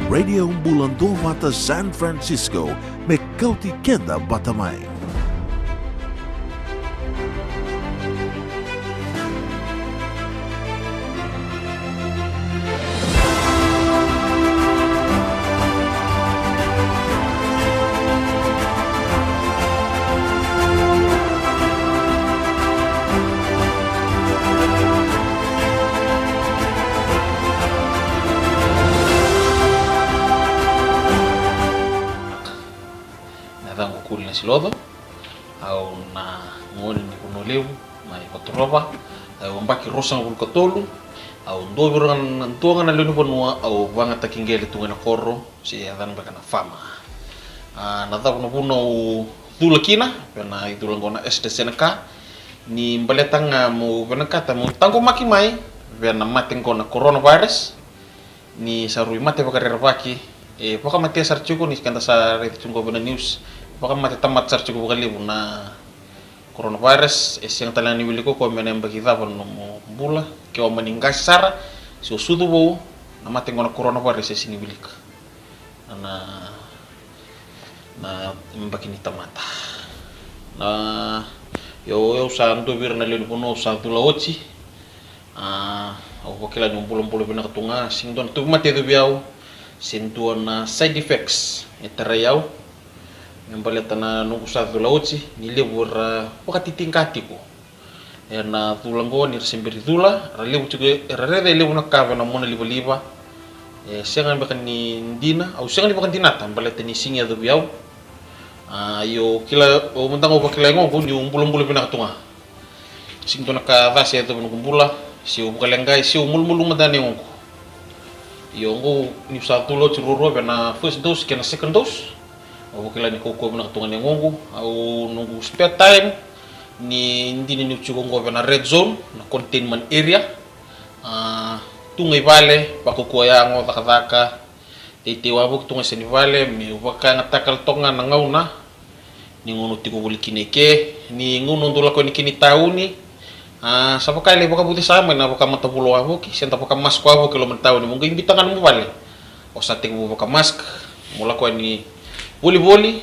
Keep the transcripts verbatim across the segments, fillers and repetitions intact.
Radio Bula Duavata San Francisco, me kauti keda vata mai. Na yacaqu o Kuli Nasiloco, au na gone ni Vanua Levu mai Vaturova. Au yabaki ruasagavulu ka tolu. Au dua vei ira na dua ga na lewe ni vanua au vagataki qele tu ga ena koro, se yacana beka na fama. A, na cava na vuna au cula kina vei na icula qo na AstraZeneca, ni baleta ga meu vinakata meu taqomaki mai vei na mate qo na coronavirus. Ni sa rui mate vakarerevaki, e vakamatea sara tiko, ni keda sa raica tiko qo vei na news, vakamate tamata sara tiko vakalevu na coronavirus. E sega tale ga ni wilika o koya me na yabaki cava na nomu bula, ke o mani qase sara se o sucu vou, na mate qo na coronavirus e sega ni wilika na, na yabaki ni tamata. Na, o au, au sa dua vei ira na lewe ni vanua au sa cula oti. A, au vakila niu bulabula vinaka tu ga, sega ni dua na tauvimate e yacovi au, se dua na side effects e tarai au. Me baleta na noqu sa cula oti, ni levu era vakatitiqa tiko ena cula qo, ni ra se bera ni cula, ra levu tiko, era raica e levu na ka vei na mona livaliva. E sega beka ni dina, au sega ni vakadinata baleta ni sega ni yacovi au. A, io, kila, au mada ga au vakila e yagoqu niu bulabula vinaka tu ga. Sega ni dua na ka ca se yacovi noqu bula, se au vakaleqai, se au malumalumu mada na yagoqu. Io, oqo niu sa cula oti ruarua vei na first dose kei na second dose. Au vakila ni kaukauwa vinaka tu ga na yagoqu. Au, noqu spare time, ni dina niu tiko oqo vei na red zone, na containment area. A, tu ga i vale, vakaukauwa yago, cakacaka, teitei wavoki tu ga e yasa ni vale, meu vakayagataka toka ga na gauna. Ni gauna au tiko voli kina i ke, ni gauna au dau lako yani kina i tauni. A, sa vaka e lai vakavucesa mai na vakamatavula wavoki, se da vakamask wavoki e loma ni tauni, mo qai biuta ga nomu vale. O sa tekivu vakamask, mo lako yani volivoli,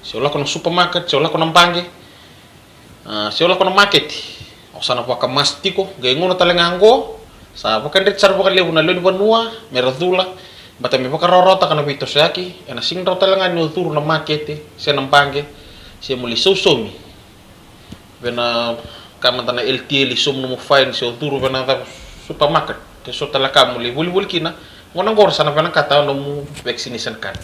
se o lako na supermarket, se o lako na baqe. A, se o lako na maketi, o sa na vakamask tiko, qai gauna tale ga oqo, sa vakadreti sara vakalevu na lewe ni vanua me ra cula, baleta me vakarawarawataka na veitosoyaki, ena sega ni rawa tale ga ni o curu na maketi, se na baqe, se mo lai sausaumi vei na ka mada na L T L, i saumi nomu fine, se o curu vei na cava, supermarket, se so tale ka mo lai volivoli kina, gauna oqo ra sa na vinakata nomu vaccination card.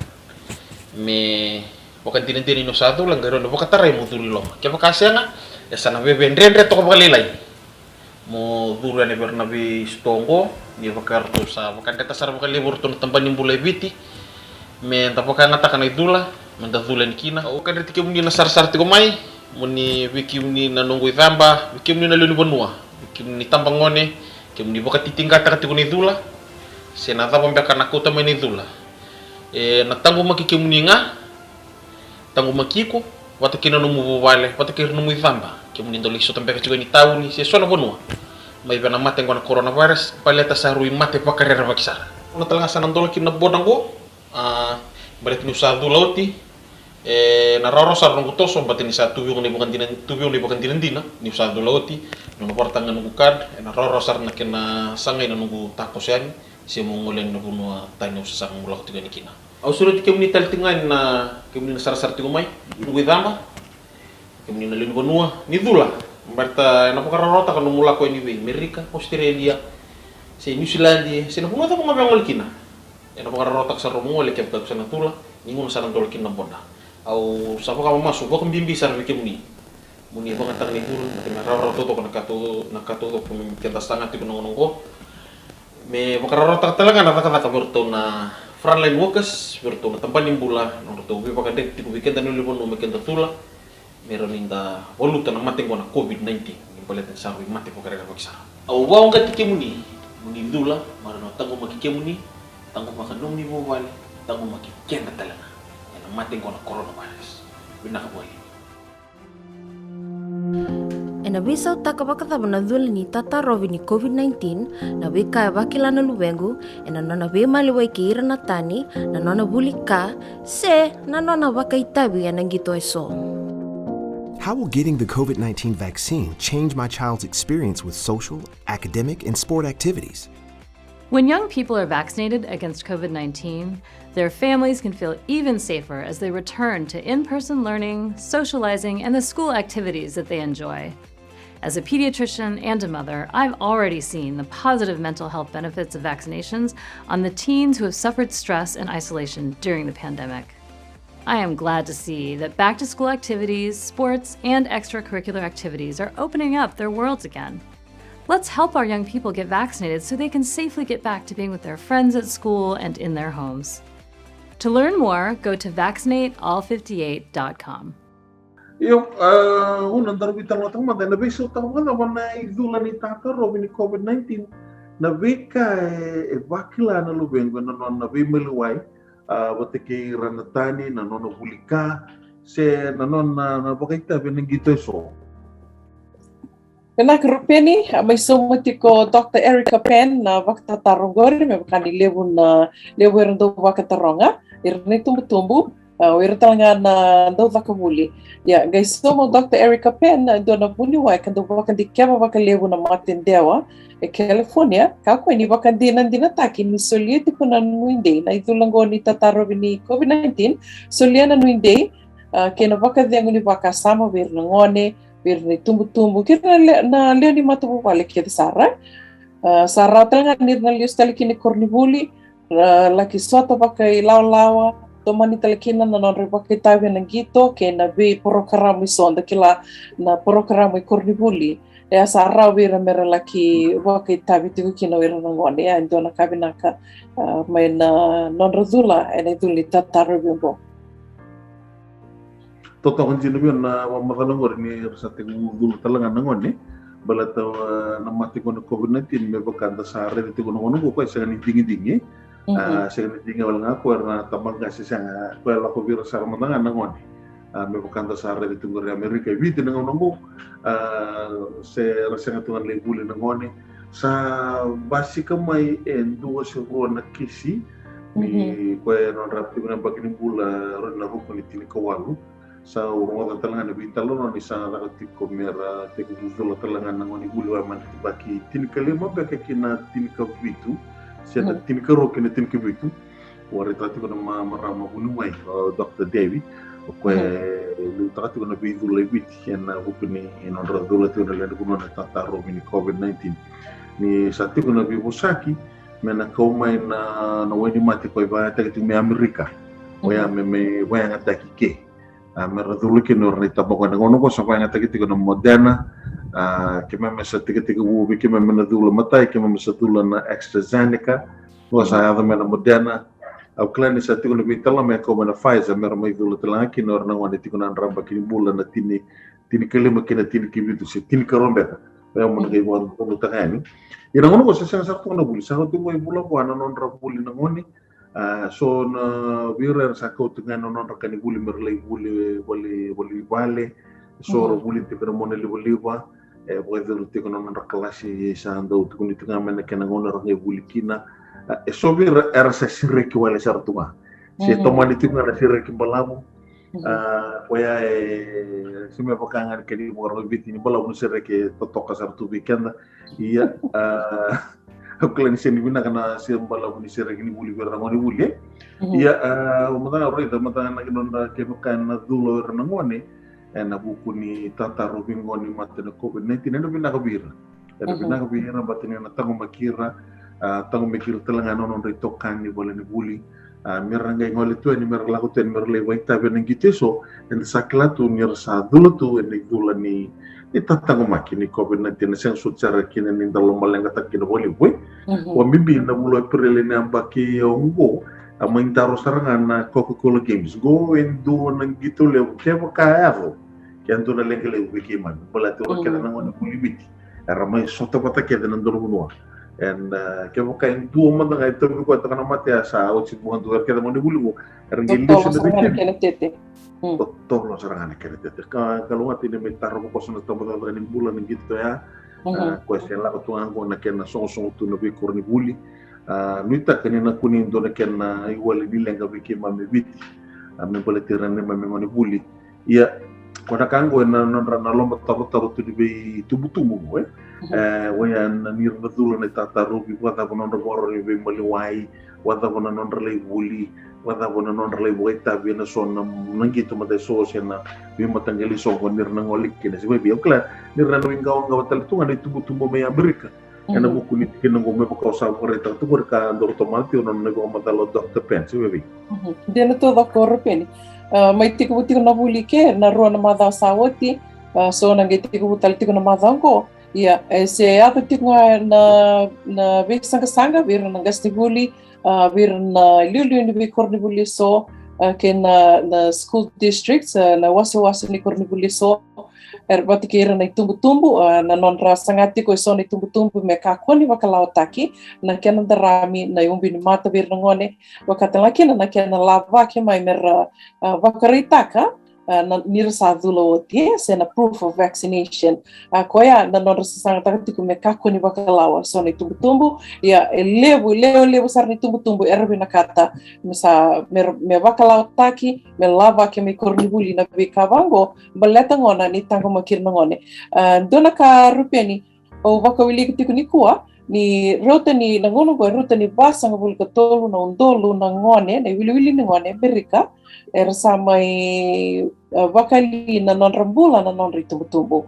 Me vakadinadina ni o sa cula, qai rawa ni vakatarai mo curu i loma. Kevaka sega, e sa na veve dredre toka vakalailai mo curu yani vei ira na veisitoa oqo, ni vaka ratou sa vakadreta sara vakalevu o ratou na tabana ni bula e Viti me da vakayagataka na icula, me da cula yani kina. Au vakadreti kemuni na sarasara tiko mai, mo ni, vei kemuni na noqu icaba, vei kemuni na lewe ni vanua, vei kemuni na itabagone, kemuni vakatitiqataka tiko na icula, se na cava beka na kauta mai na icula. E na taqomaki kemuni ga, taqomaki iko vata kei na nomu vuvale, vata kei ira nomu icaba, kemuni dau lai sota beka tiko yani tauni se so na vanua, mai vei na mate oqo na coronavirus, baleta sa rui mate vakarerevaki sara. Gauna tale ga sa na dola kina na boda oqo, a, baleta niu sa cula oti, e na rawarawa sara noqu toso, baleta ni sa tu vei au na ivakadina, tu vei au na ivakadinadina niu sa cula oti, niu na vakarautaka ga noqu card, e na rawarawa sara na kena sagai na noqu takoso yani, se meu gole yani na vanua tani au sa saga meu lako tiko yani kina. Au sureti kemuni tale tiko ga na, kemuni na sarasara tiko mai, noqu icaba, kemuni na lewe ni vanua, ni cula. Baleta e na vakarawarawataka nomu lako yani vei Merika, Australia, se Niusiladi, se na vanua cava ga o via gole kina. E na vakarawarawataka sara mo gole kevaka o sa na cula, ni gauna sa na dola kina na boda. Au sa vakamamasu vakabibi sara vei kemuni, mo ni vakayagataka na icula, baleta me rawarawa taucoko na ka tau, na ka taucoko me keda saga tiko na gauna oqo. Me vakarawarawataka tale ga na cakacaka vei iratou na frontline workers, vei iratou na tabana ni bula, na nodratou veivakadreti tiko vei keda na lewe ni vanua me keda cula, me rawa ni da valuta na mate oqo na COVID nineteen, ni baleta ni sa rui mate vakarerevaki sara. Au vakauqeti kemuni mo ni cula, me rawa ni taqomaki kemuni, taqomaka nomuni vuvale, taqomaki keda tale ga e na mate oqo na coronavirus. Vinaka vakalevu. Ena veisautaka vakacava na cula ni tatarovi ni COVID nineteen, na veika e vakila na luvequ, ena nona veimaliwai kei ira na tani, na nona vuli ka, se na nona vakaitavi ena qito eso? How will getting the COVID nineteen vaccine change my child's experience with social, academic, and sport activities? When young people are vaccinated against COVID nineteen, their families can feel even safer as they return to in person learning, socializing, and the school activities that they enjoy. As a pediatrician and a mother, I've already seen the positive mental health benefits of vaccinations on the teens who have suffered stress and isolation during the pandemic. I am glad to see that back to school activities, sports, and extracurricular activities are opening up their worlds again. Let's help our young people get vaccinated so they can safely get back to being with their friends at school and in their homes. To learn more, go to vaccinate all fifty-eight dot com. Io, uh, una daru veitalanoataka mada ena veisautaka vakacava na icula ni tatarovi ni COVID nineteen, na veika e vakila na luvequ ena nona veimaliwai, uh, vata kei ira na tani, na nona vuli ka, se na nona na vakaitavi ena qito eso. Vinaka Rupeni, a mai sauma tiko Dr Erica Pan na vakatataro oqori, me vaka ni levu na levu era dau vakataroga ira na itubutubu, o ira tale ga na dau caka vuli. Ia qai sauma Dr Erica Pan e dua na vuniwai ka dau vakadikeva vakalevu na matedewa e California, ka kua ni vakadinadinataki ni solia tiko na nuidei na icula oqo ni tatarovi ni COVID nineteen, solia na nuidei kei na vakacegu ni vakasama vei ira na gone, vei ira na itubutubu kei ira na lewe ni matavuvale kece sara. Sa rawa tale ga ni ra na lesu tale kina i koronivuli, ra laki sota vakailawalawa, tomani tale kina na nodra ivakaitavi ena qito kei na veiporokaramu eso, da kila na porokaramu i koronivuli. E a sa rawa vei ira me ra laki vakaitavi tiko kina o ira na gone. E a e dua na ka vinaka mai na nodra cula ena icula ni tatarovi oqo. Totoka dina vei au na vakamacala oqori ni ra sa tekivu cula tale ga na gone. Baleta na mate oqo na COVID nineteen, me vaka da sa raica tiko na gauna oqo, koya e sega ni digidigi, e sega ni digidigi wale ga, koya era na tabaqase, sega, koya e lako vei ira sara mada ga na gone. Me vaka da sa raica tiko qori Amerika, e Viti na gauna oqo, se ra sega tu ga na lai vuli na gone. Sa basika mai e dua se rua na kisi ni koya e nodra tiko na yabaki ni bula rua na ruku ni tinikawalu. Sa rogoca tale ga na veitalanoa ni sa caka tiko me ra tekivu cula tale ga na gone vuli, oya mai na yabaki tinikalima beka ki na tinikavitu se na tinikarua ki na tinikavitu. Vakaraitaka tiko na marama vuniwai, o Dr Devi, o koya e liutaka tiko na veicula e Viti ena vuku ni nodra cula tiko na lewe ni vanua na tatarovi ni COVID nineteen. Ni sa tiko na veivosaki me na kau mai na wainimate koya e vakayagataki tiko mai Amerika, oya me mai vakayagataki ke. A, me ra cula kina o ira na itabagone. Na gauna oqo sa vakayagataki tiko na Moderna. A, keimami sa tekitekivu vei keimami na cula, matai keimami sa cula na AstraZeneca. Oqo sa yaco mai na Moderna. Au kila ni sa tiko na veitalanoa me kau mai na Pfizer me ra mai cula tale ga kina o ira na gone tiko na nodra yabaki ni bula na tini, tinikalima ki na tinikavitu se tinikarua beka. Oya mo na qai vakaculutaka yani. Ia na gauna oqo sa sega sara tu ga na vuli, sa oti oqo e vula vua na nodra vuli na gone. A, so na vei ira era sa kau tiko ga na nodra ka ni vuli me ra lai vuli vale, vale i vale. So ra vuli tiko na monalivaliva, e vakayacori tiko na nodra kalasi, sa dau tukuni tiko ga mai na kena gauna ra qai vuli kina. A, e so vei ira era sa sereki wale sara tu ga, se tomani tiko ga na sereki balavu. A, koya e se me vaka ga ni kena ivakarau e Viti ni balavu ni sereki e totoka sara tu vei keda. Ia, a, au kila ni sega ni vinaka na se balavu ni sereki ni vuli vei ira na gone vuli, e. Ia, a, au mada ga raica mada ga na kena nodra kevaka ena cula o ira na gone ena vuku ni tatarovi oqo ni mate na COVID nineteen, ena vinaka vei ira. Ena vinaka vei ira, baleta ni na taqomaki ira, a, taqomaki ira tale ga na nodra itokani vale ni vuli. A, me ra qai gole tu yani, me ra lako tu yani me ra lai vakaitavi ena qito eso, eda sa kila tu ni ra sa cula tu ena icula ni, ni tataqomaki ni COVID nineteen. Na sega soti sara kina ni da lomaleqataka kina vakalevu, e. Vakabibi na vula o Epereli ni yabaki oqo, a mai daro sara ga na Coca-Cola Games. Oqo e dua na qito levu, kevaka e yaco, ke dua na leqa levu vei keimami, baleta o ira kece na gone vuli Viti era mai sota vata kece na dua na vanua. And kevaka e dua mada ga e tauvi koya toka na mate, a sa oti vakadua. Era kece mai na vuli qo, era qai lesu na veitini. Totolo sara ga na kena tete. Kalougata ni mai tarova koso na tabacakacaka ni bula na qito ya. Koya se lako tu ga qo na kena sogosogo tu na veikoronivuli. Nuitaka ni na kune e dua na kena iwali ni leqa vei keimami e Viti, me baleti ira na neimami gonevuli. Ia, ko na ka qo e na nodra na lomatarotaro tu ni veitubutubu qo, e oya na nira na cula na itatarovi, vakacava na nodra vakarau ni veimaliwai, vakacava na nodra lai vuli, vakacava na nodra lai vakaitavi ena so na qito mada e so se na veimataqali soqo nira na gole kina. Se vei au kila nira na iqawaqawa tale tu ga na itubutubu mai Amerika ena vuku ni tikina qo, me vaka au sa vakaraitaka tu qori ka dau tomana tiko na nona ivakamacala o Doctor Pence, e vei. Dina tu o coko Rupeni. Mai tekivu tiko na vuli ke na rua na macawa sa oti, so na qai tekivu tale tiko na macawa qo. Ia, e se yaco tiko ga na veisaqasaqa vei ira na qasenivuli, vei ira na liuliu ni veikoronivuli e so, kei na school districts, na wasewase ni koronivuli e so. Era vata kei ira na itubutubu, na nodra saga tiko e so na itubutubu me kakua ni vakalawataki na kena darami na iubi ni mata vei ira na gone, vakatale ga kina na kena lavaki mai me ra vakaraitaka nira sa cula oti, e se na proof of vaccination. A koya na nodra sasagataka tiko me kakua ni vakalawa so na itubutubu. Ia, e levu, levu, levu sara na itubutubu era vinakata me sa, me vakalawataki, me lavaki mai koronivuli na veika vaqo, baleta gona ni taqomaki ira na gone. Dua na ka Rupeni, au vakawilika tiko nikua, ni rauta ni na gauna qo e rauta ni vasagavulu ka tolu na udolu na gone, na iwiliwili ni gone e Amerika era sa mai vakali na nodra bula na nodra itubutubu.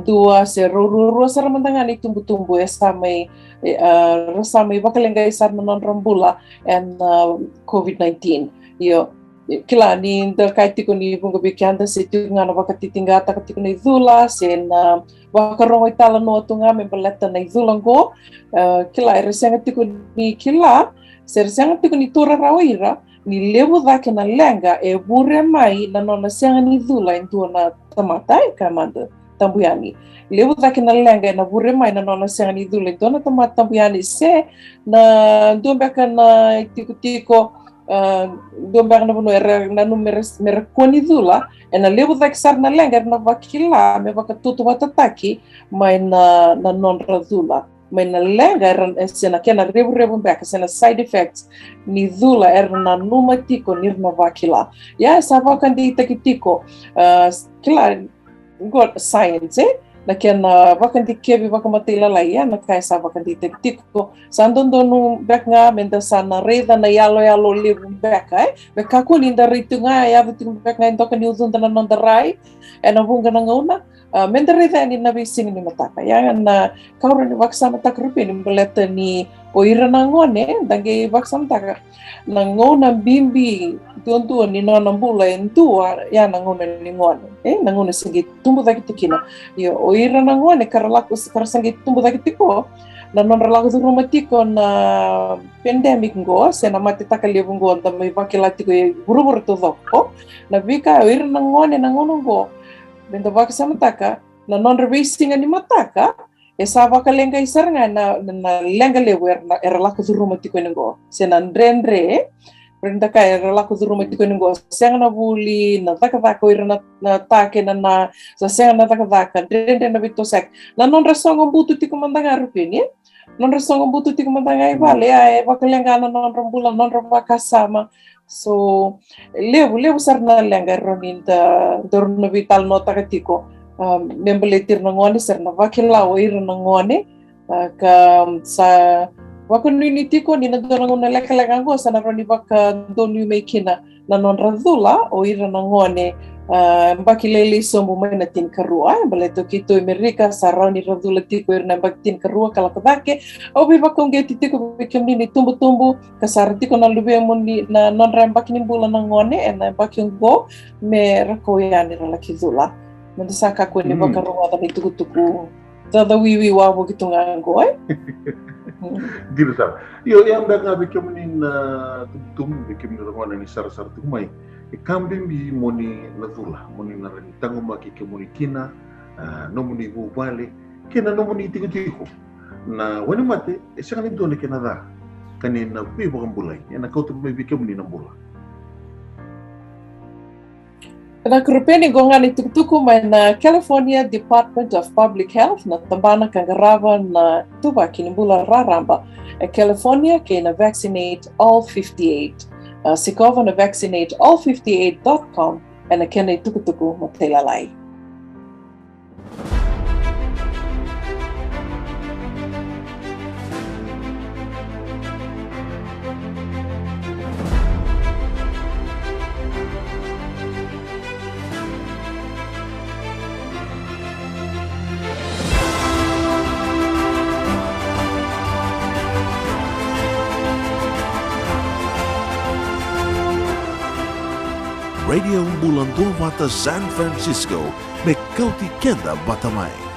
Dua se rau ruarua sara mada ga na itubutubu e sa mai, ra sa mai vakaleqai sara na nodra bula ena COVID nineteen. Io, kila ni da kaya tiko ni vuqa vei keda se tiko ga na vakatitiqataka tiko na icula se na vakarogo italanoa tu ga me baleta na icula qo. Kila era sega tiko ni kila, se ra sega tiko ni taura rawa ira ni levu cake na leqa e vure mai na nona sega ni cula e dua na tamata, e kaya mada tabu yani. Levu cake na leqa ena vure mai na nona sega ni cula e dua na tamata tabu yani, se na dua beka na itikotiko, dua beka na vanua era nanuma me ra kua ni cula, ena levu cake sara na leqa era na vakila me vakatautauvatataki mai na nodra cula, mai na leqa era, se na kena revurevu beka se na side effects ni cula era nanuma tiko nira na vakila. Ia, e sa vakadeitaki tiko, kila, qo science, e na kena vakadikevi vakamatailalai, ia na ka e sa vakadeitaki tiko. Sa dodonu beka ga me da sa na raica na iyaloyalo levu beka, e me kakua ni da rai tu ga e yaco tiko beka ga e doka ni ucuda na noda rai ena vuqa na gauna. Me da raica yani na veisiga ni mataka. Ia na ka au rawa ni vakasamataka Rupeni baleta ni o ira na gone, da qai vakasamataka na gauna bibi duadua ni nona bula e dua, ia na gauna ni gone, e na gauna se qai tubu cake tiko kina. Ia o ira na gone ka ra lako, ka ra se qai tubu cake tiko, na nodra lako curuma tiko na pandemic qo se na matetaka levu qo da mai vakila tiko e vuravura taucoko. Na veika o ira na gone na gauna qo, me da vakasamataka na nodra veisiga ni mataka e sa vakaleqai sara ga na, na leqa levu era, era lako curuma tiko yani qo, se na dredre, e, da kaya era lako curuma tiko yani qo. Sega na vuli, na cakacaka o ira na, na ta kei na na, sa sega na cakacaka, dredre na veitosoyaki. Na nodra sogo butu tiko mada ga Rupeni, e nodra sogo butu tiko mada ga i vale, ia e vakaleqa na nodra bula, nodra vakasama. So levu, levu sara na leqa e rawa ni da, daru na veitalanoataka tiko me baleti ira na gone se ra na vakila o ira na gone. Ka sa vakanuinui tiko ni na dua na gauna lekaleka qo sa na rawa ni vakadonui mai kina na nodra cula o ira na gone, a, yabaki lailai sobu mai na tinikarua. E baleta o keitou i Merika sa rawa ni ra cula tiko ira na yabaki tinikarua ka lako cake. Au veivakauqeti tiko vei kemuni na itubutubu ka sa ra tiko na luvemuni na nodra yabaki ni bula na gone ena yabaki oqo, me ra kau yani ra laki cula. Me da sa kakua ni vakarogoca na itukutuku cacawiwi wavoki tu ga qo, e? Dina sara. Io, ia beka ga vei kemuni na tubutubu, vei kemuni na gone ni sarasara tiko mai, e ka bibi mo ni na cula, mo ni na rawa ni taqomaki kemuni kina, a, nomuni vuvale kei na nomuni itikotiko. Na wainimate e sega ni dua na kena ca, ka ni na veivakabulai, ena kauta mai vei kemuni na bula. Na kurupeni qo ga ni tukutuku mai na California Department of Public Health, na tabana ka qarava na tuvaki ni bula raraba e California, kei na Vaccinate All fifty-eight. A, sikova na vaccinate all fifty-eight dot com ena kena itukutuku matailalai. Radio Bula Duavata San Francisco, me kauti keda vata mai.